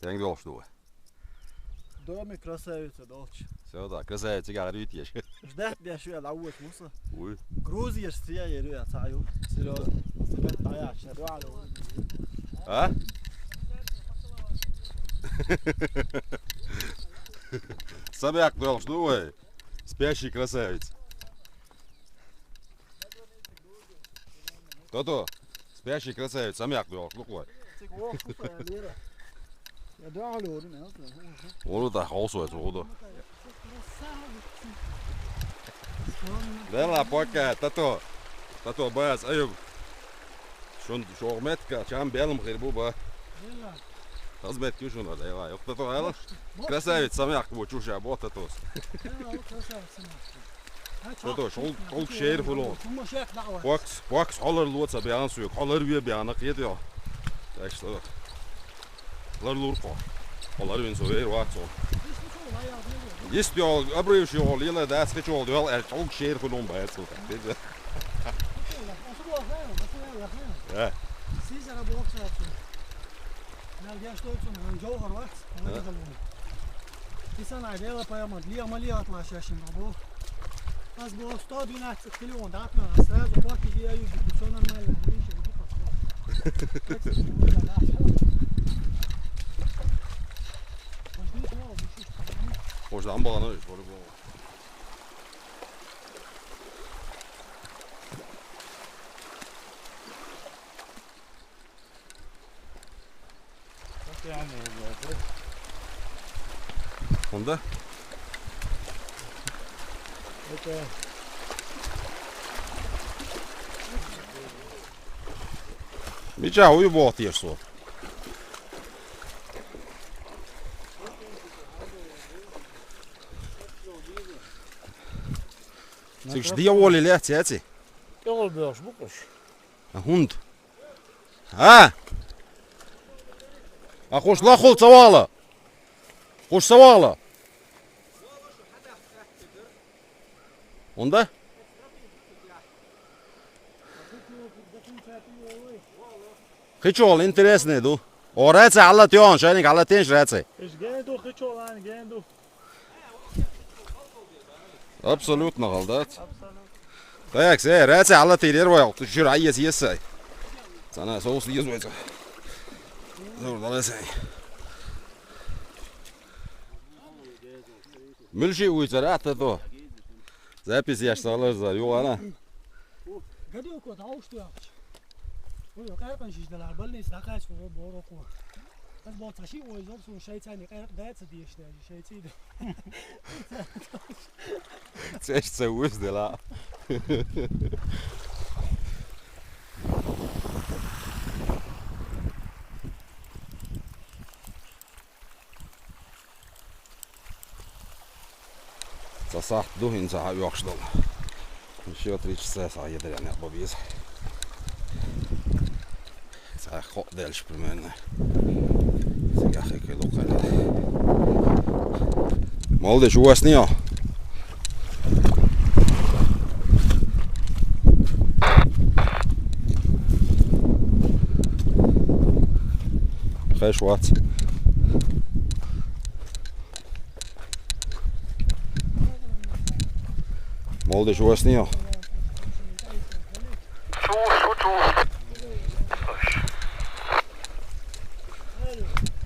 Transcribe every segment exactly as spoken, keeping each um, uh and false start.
Тенг долуш ду вай? Домик красавица долчу. Всё, да, красавица, гахар витеш. Ждать деш вел а вот муса. Уй. Грузия стрия еру я цаю. Серьёзно. А? Самяк долуш ду вай? Спящий красавец. То-то, спящий красавец, самяк долуш ду вай? Цик воху, Лера. Я да, Лера, не знаю. Вон так, холсует, вон. Красавица. Дела пока, тато. Тато, бац, аюб. Шун шогметка, чам белым хир бу ба. Дела. Хазметки шуна, дела. Ёх, тато, ала. Красавец, самяк, вот чуша, вот тато. Дела, вот красавец, самяк. Что то, шул, шул шер фулон. Бокс, бокс, холар луца бян сук, холар ве бян кет ё. Так что, лар лур ко. Холар вин сувер ват со. Есть ё, обрыв шо, лила да, скачал, ё, эл шул шер фулон бац. Э. Сизара бокс. Нал геш дойцун, жовхар вац. Ой, да. Исан айдела паяма, лия ма лия атла шашин бабу. Аз бу сто двенадцать кило, да, а сразу платить я юбит, всё нормально, видишь, иди пошёл. Пошли, всё, обучишь, пойдём. Может, там было, ну, по-любому. Мында? Это мича уйу бохтиеш со. Цигш дьяволи лехци яци? Йовла беш букуш. А хӀунда? А? А хуш лахул ца вала? Хуш ца вала? ХӀунда? Хичол интересный ду. Ора ца хьала тён, шайник хьала тенш раце. Иш генду хичол ан генду. Абсолютно халдац. Так, се, раце хьала тирер вай, шура айес есай. Цана соус езойца. Зур далесай. Мюлши уйцара тато. Запись яш салар зар, югана. Гадиоко тауш туяч. Ой, какая кончишь дала, больница, такая, что бороху. Аз бо цаши ой зор сун шайцани, дайца деш, шайци. Цеш ца уз дела. Ца сахьт ду хӀинца хьан оьхуш долу. Ещё три часа схьа едарян некъ бан беза. Ца хо делш примерно. Цигахь хи кхин лукхара. Молодец, у вас не. Хеш вац. Молодежь, у вас не.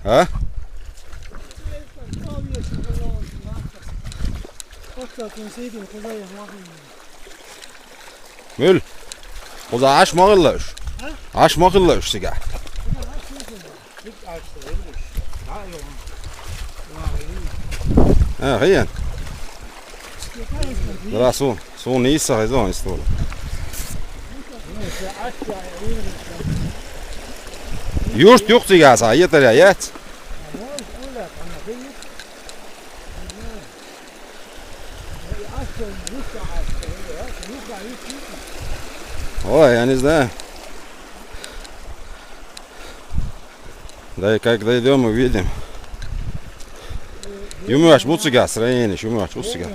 А? Мел. Кхуза Ӏаш ма хилла уьш. А? Ӏаш ма хилла уьш цигахь. А, хӀе. Дара су, су нийса хезон история. Юрт юкъ цигахь схьа етарехь яц. Ой, я не знаю. Да и как дойдём, увидим. Юмаш муцига строение, юмаш муцига.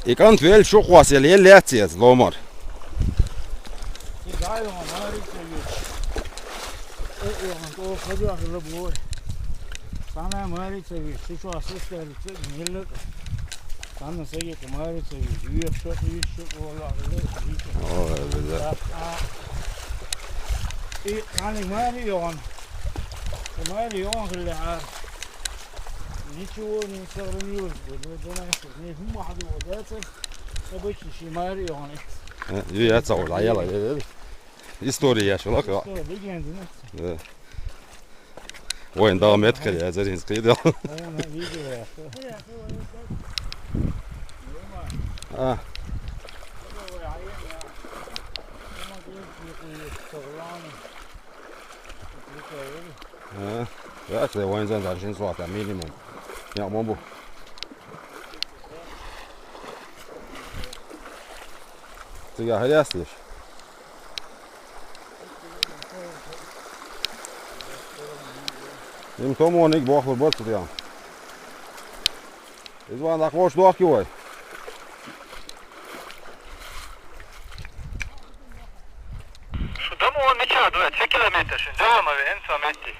И кӀант веллача шо кхоссаелла, елла яц иза ломар. И дӀа а йоагӀа, маьре ца везаш. Э, йоагӀа, оха хаза хила бой. Цхьанна маьре ца везаш, цу чу сустаьлла ца мелла. Цхьанна сагита маьре ца везаш, юха шо, юха шо, оха хила, юха. Ой, бля. А, а. И цхьанна маьре йоагӀа. И маьре йоагӀа хила лаьара. Ничего не сохранилось бы, ну, знаешь, не хӀума хьадо дацар, обычно ши маьре йоагӀа. Э, ю яц а вала, яла, э, э. История яш вала, ха. История, легенда, ну. Да. Вайн дагӀа меттиг хила езар хӀинца кхийдал. Вайн видео яш. А. А, яц, вайн зан дар шин соата минимум. Я, мо бу. Цига хьаястеш? Им томониг бохлур бац цу тӀехь. Иза ван дӀакхочуш дохки вай? Шу дамо мича дуй, цхьа километр шу, дама вен цхьа метти.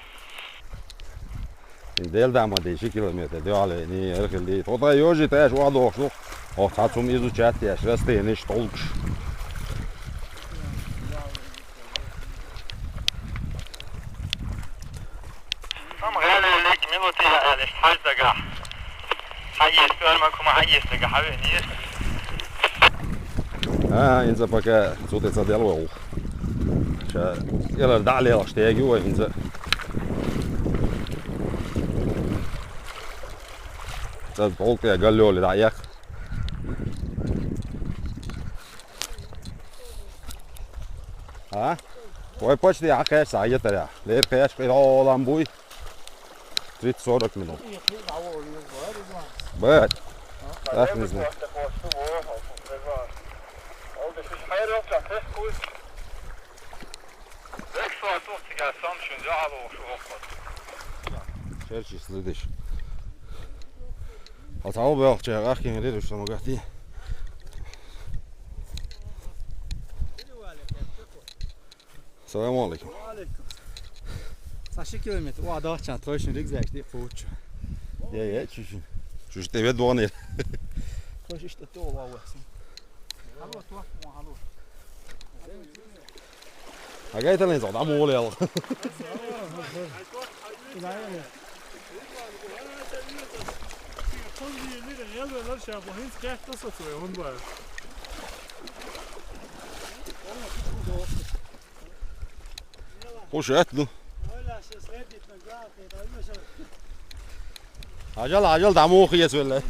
Дел дама де ши километр, дуьхьал вен, ни, эрхил ди. Тхо тай йожи тӀеш охьадохуш ду. Ох, цхьа цум изучать деш, растениш, толкуш. Ам гӀеле лик минути я алиш хьаж дага. Хьаес, ормакума хьаес дага, хьаве, ниес. А, инза пока цу тӀе ца дел вогӀу. Ша, элар дӀа а лелаш теги вай инза. Цаз полтӀе галлёли дӀа ях. А? Вай почти а кхеш са, а етаря. Лер кхеш, къиролам буй. Тридцать-сорок минут. Бать. Так не знаю. Черчи следиш. А цхьа бел чагӀа ахкин риру шуна гати. Салам алейкум. Ва алейкум. Цхьа ши километр, ва, дахчан, точно рюкзак, ди кучу. Я, я, чуть-чуть. Чуть-чуть тебе донер. Точно, что ты уловился. Алло, то, алло. Агайталайн зо, дам улел. Хуш эт, ну. Ажал, ажал, даму хиес велле.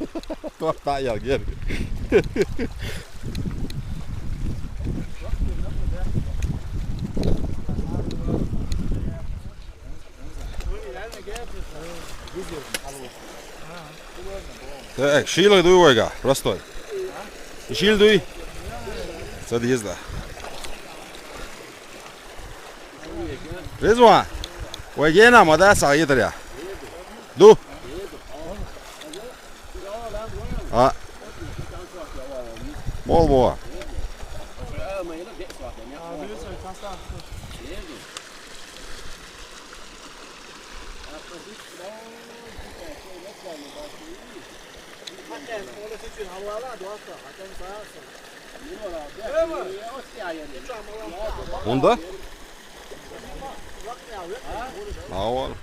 Туахта ял гер. Так, шийлай дуй вайга, простой. Шийл дуй. Садъезда. Ризван, вай гена ма да сагъитря. Ду. А. Бол бо. Унда? Авал.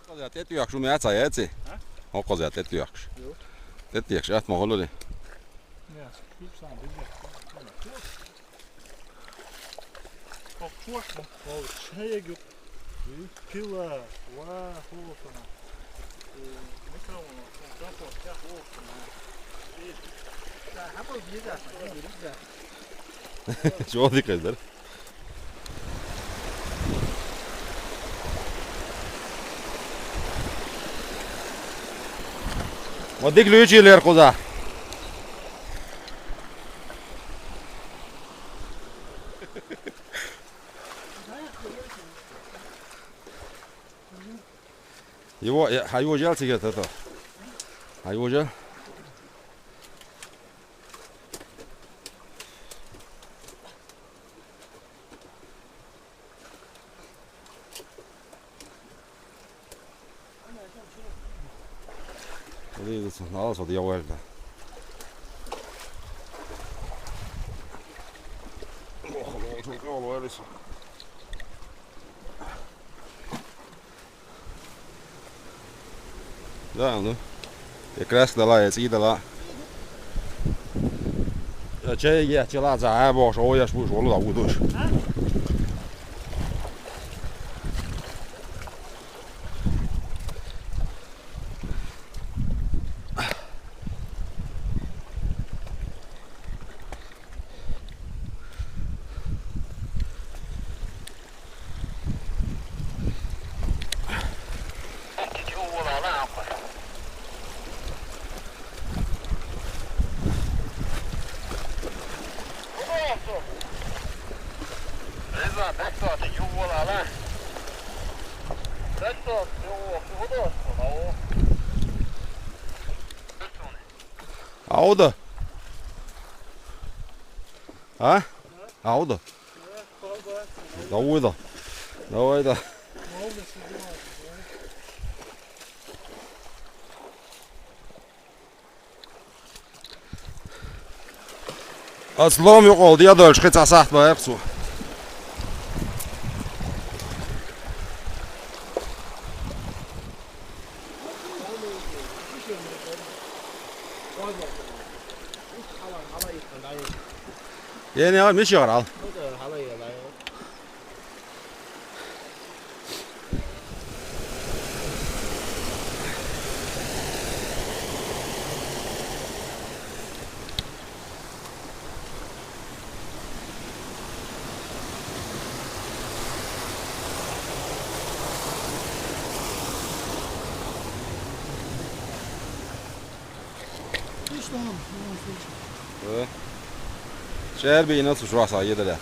Хоза тет юхш шу мя ца яци? А? О, хоза тет юхш. Ю. Тет юхш, ат ма холоди. Мя, кип сан, бизя. Ох, чувак, ну, ой, шею. Пила, ва, холодно. Э, микрофон, микрофон, я холодно. Э, да, а вот не да, не да. Чего ты, Кайзер? Ма дика луьйчий лер кхуза. Его, я, а его жаль сигарет это? А его жаль? Двигаться, на вас вот я варю. Ох, ну, вот, вот, вот, вот. Да, ну. Якраз дала, я ци дала. Я чай, я чила за, а, бо, шо, я шпуш, волу да, удуш. Ауда. А? Ауда. Давай да. Давай да. Аслом ёкъ олду, я дальше хоть асахт баякъ су. Эне, миш ягъар ал. Э. Шер бейна сушуаса еделе.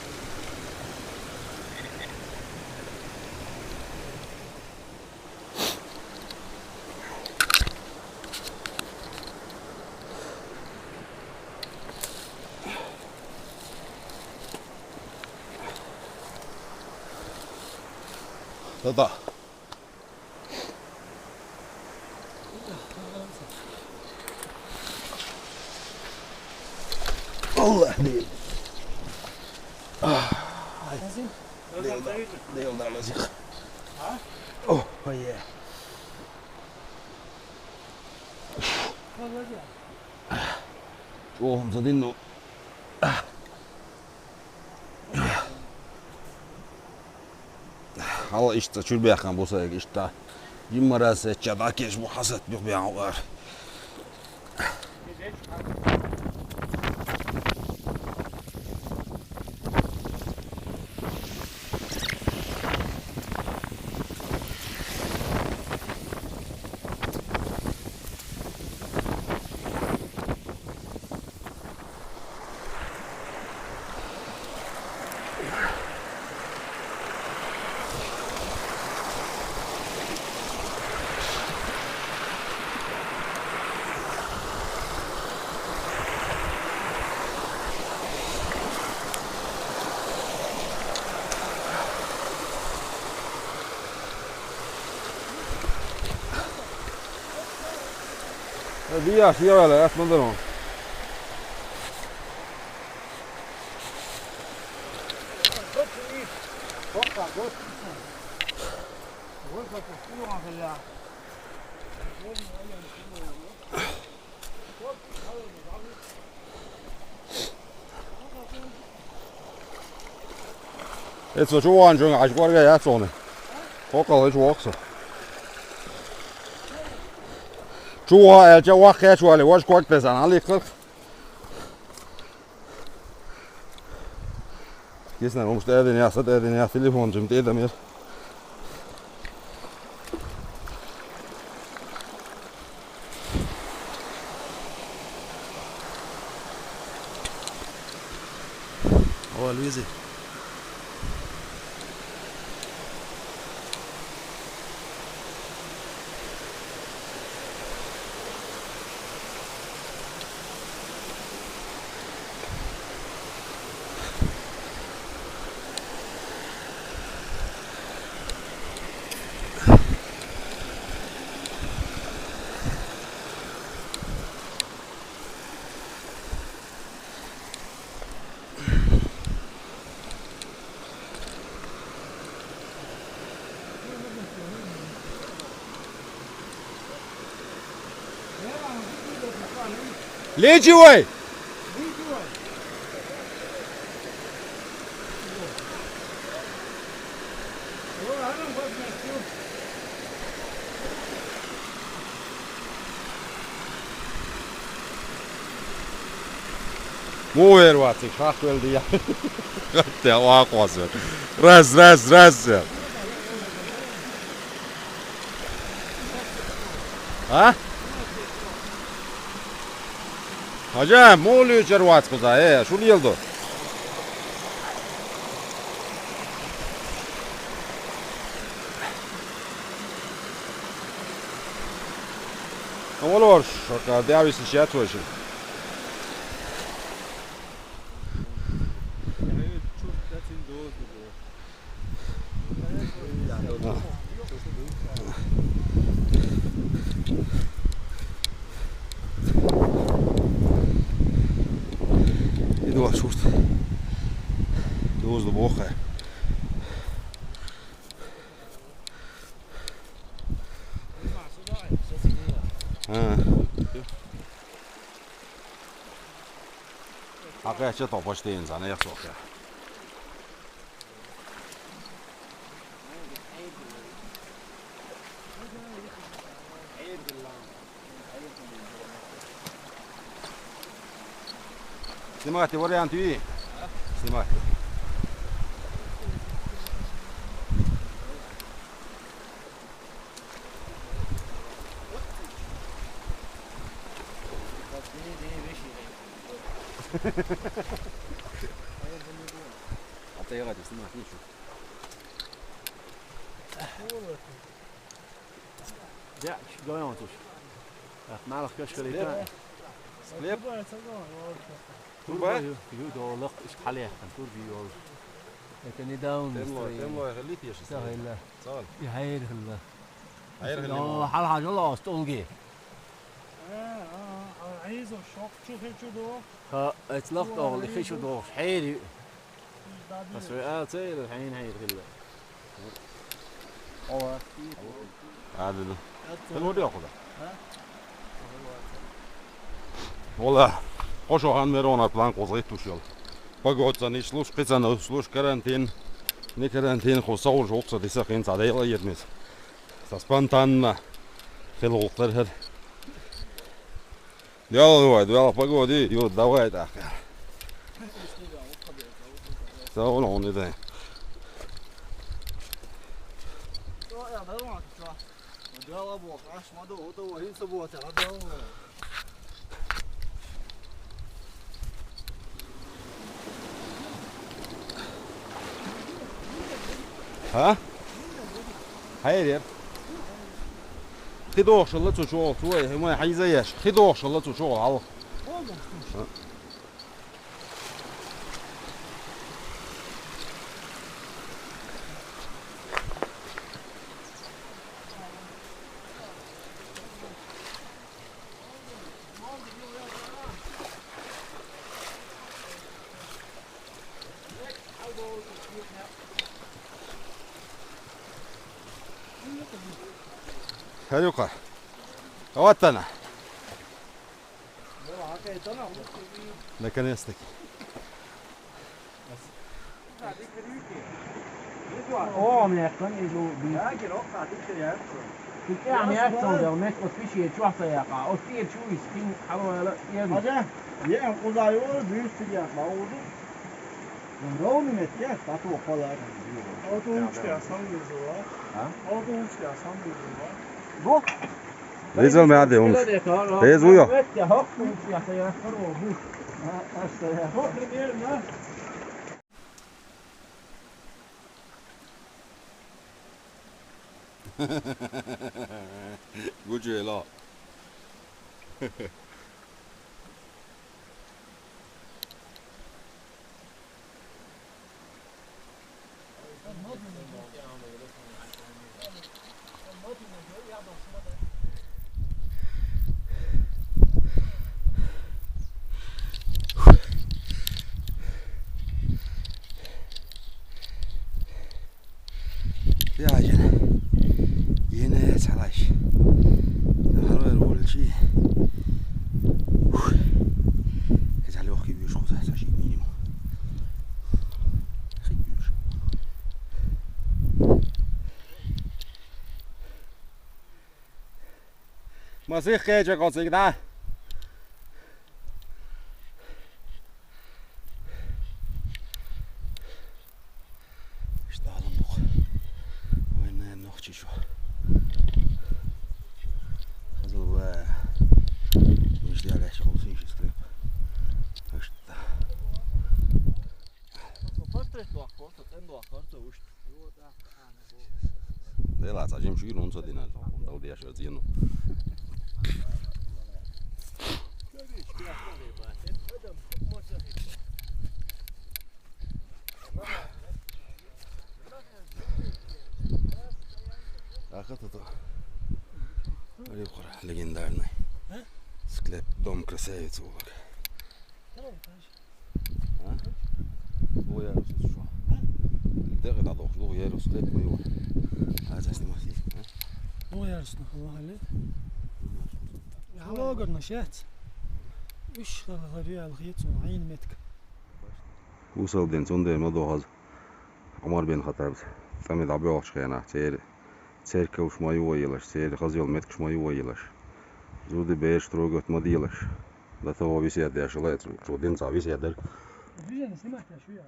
Да-да. Аллах, блин. Ай. Деймін, деймін, деймін. О, ой. Чоғымза дейін, ну. Ала ишта чурбияхан болса, ишта. Димарас, чада кеш, бу хасат, бу биян олар. Дия, сия вала, ас мандано. Эцо чуван жон аж горга яцоны. Хокал эч воксо. Чува, э, ча вах, э, чува, ле, ваш квак песан, али кырк. Кисна, омшта эден яса, эден яса, телефон жим, эден яса. О, Луизи. Лечи вай! Муха вер вац, хьахвелла де. ХӀаьта вакъоз вер. Раз, раз, раз. А? Хьажа, муха лечар вац кхуза, э, шу леладо. Валор, шока, дявиси шец вайши. Иду шурт. Дозу бохе. А. Хьакхаьчча тхо почти инсан, яхсохья. Снимать вариант и? Снимать. А ты играть снимать нечего. Да, что он тут? Ах, мало кто что ли там. Склеп? Турба? Ю, ю, доллах, иш хале, турби йол. Это недавно. Темло, темло, это литье же. Да, ила. Цал. И хайр хилла. Хайр хилла. Хал хажал остолги. Э, а, а, айзо шок чу хе чу до. Ха, эцлах доллах хе чу до. Хайр. Бас вай а цел хьайн хьайр хилла. Ова. Адил. Тен вуди ахуда. Вала. Хошо хан мерона план козгай тушел. Погодца не слуш, кицана слуш, карантин. Не карантин, хо саур жокса диса хин садайла ермес. Са спонтанно. Хил гуктар хер. Дела, давай, дела, погоди, ё, давай так. Сау, он и да. Дела бог, аш мадо, ото вахин суббота, а дела. А? Хайр. Хидохшалла цу чогӀал, цу вай, хӀимай хьайза еш. Хидохшалла цу чогӀал, хьалха. Харюха. Вот она. Наконец-таки. О, мекан изу би. Кикя мекан да мет офиши чуаса яка. Офиши чуис хин хавала ен. Хажа, е ам кузай вор бюст яка. Ровно мет я, тато пала. Ото учка сам визула. А? Ото учка сам визула. Бу? Резал ме аде унш. Рез уйо. Гучела. Яжин. Ене салаш. Ханвер волчи. Ма сих кхеча кхо цига дӀа. Иштта ала муха. Вай, наверное, нохчий шу. Хазал ва. Миш дяла шо син ши склеп. Иштта. Портрет дохкор, тен дохкор, то уж. Дела, цхьа жимчугур унца дина, дал деш зену. А как это? Легендарный. А? Склеп, дом красавицы, Олег. А? ЛугӀа ярус шу. ДегӀ дӀадохуш, лугӀа ярус лепа ма ю. Хьаза снимать. А? ДугӀа ярусна хала хьале. Хьалогарна шац. Уьш хала хала реал хецун Ӏийна метка. Усал ден цундер ма дохаз. Ӏумар бен Хаттаб цӀа ме дӀабоьлхучу хенахь, церан церковш ма ю вай елаш, церан хаза йолу меттигаш ма ю вай елаш. Зуди бераш трогать ма делаш. До того весет деш лаьцна, цо динца весет дерг. Движение снимать я, шу я.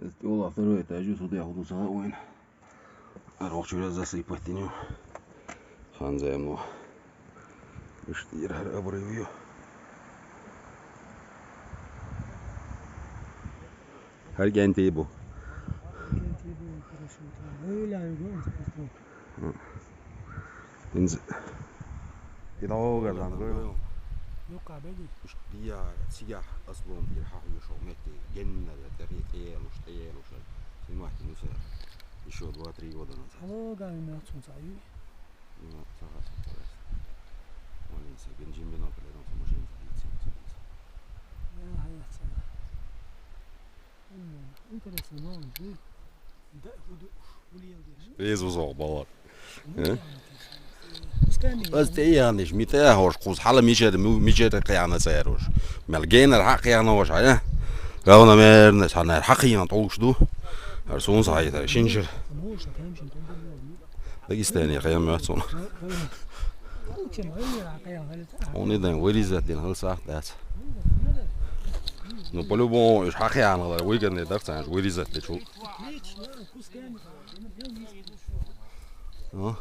Эс тӀе второй этаж ю, су деху ду сага вайн. Арохчуьра засыпать диню. Ханзайм ну. Иштта ира хӀара обрыв ю. ХӀара кӀентий бу. КӀентий бу, хорошо. Гуляю, гуляю, просто. ХӀинца и дӀавогар дан гой. Юкъа беги. Уж бияра, цигахь аслон ира хьахуьйшо метте, геннара, тӀе тӀелуш, тӀелуш. Снимать ну сера. Ещё два-три года назад. Хьалога мега цунца ю. Ну, ца хасна, пожалуйста. Вон, если Бенджамин, например, он машина садится, он садится. Я, я, ца. М, интересно, но он жив. Да, буду, уж, улиел деш. Везу зо, балат. Э? Пускай они. Ас те яниш, ми те хаш, куз, хала мичер, ми-, мичер каяна царуш. Мел генер хьакъ яна ваш, а? Равномерно, санар хьакъ яна толуш ду. Арсун сай, шинчер. Может, там шинчер. Дагестане хаян мёцун. Он и дэн вырезать дин хал сах дац. Ну, по-любому, уж хахян гала, выгодный, да, цан, вырезать для чего? Ну.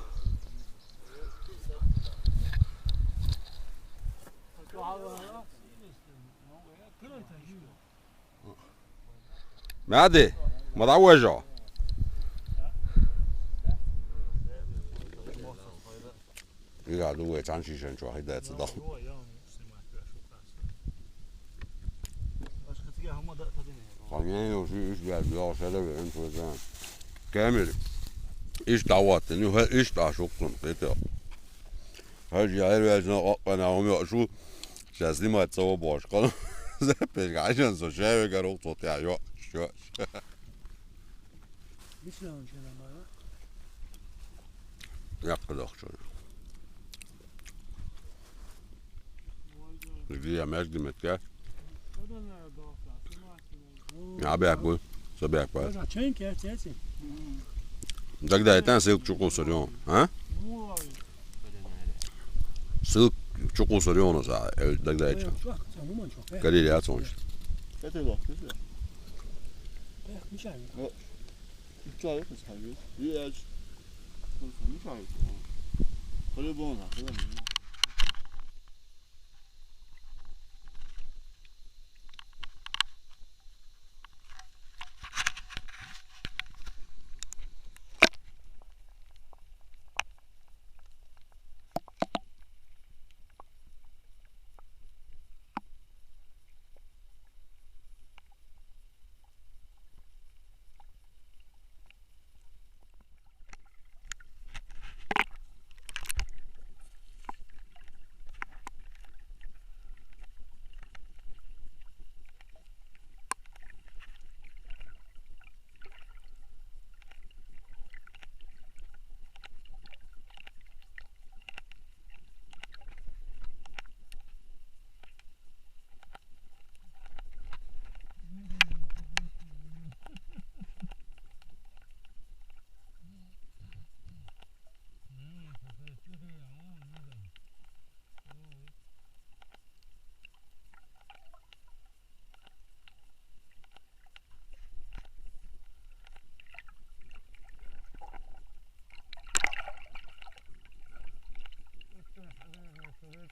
Мади, ма дӀаважа. Ига ду вай цхьана шишан чохь и даьца дал. Хьан ю ши иш баьд, йо, шада ве эн твой зан. Камери. Иш дӀаваттан, ю, хӀа, иш дӀа шуккун, кхетел. Хьажа, хьерваьжна, къакъана, хӀума йо, шу. Сейчас снимать цо бохуш, кхана. Запись, гӀайшан со, шаьвегар уху цо тӀехь, йо, йо. Яккха дохчу. Где я, между метка? Я бегу, собег, Боже, а чё, интересно? Тогда это ссылка чукусарён, а? Ссылка чукусарён, за, э, тогда это. Калили, а, солнце. Это лох, это. Мешай. Ну, чё, это схожу. Я ж-, ну, мешай. По-любому, да, по-любому.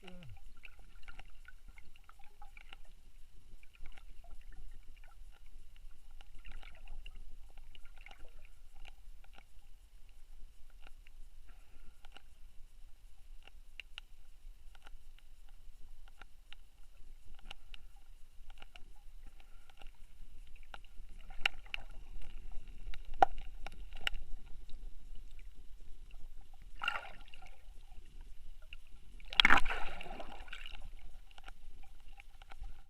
Ugh.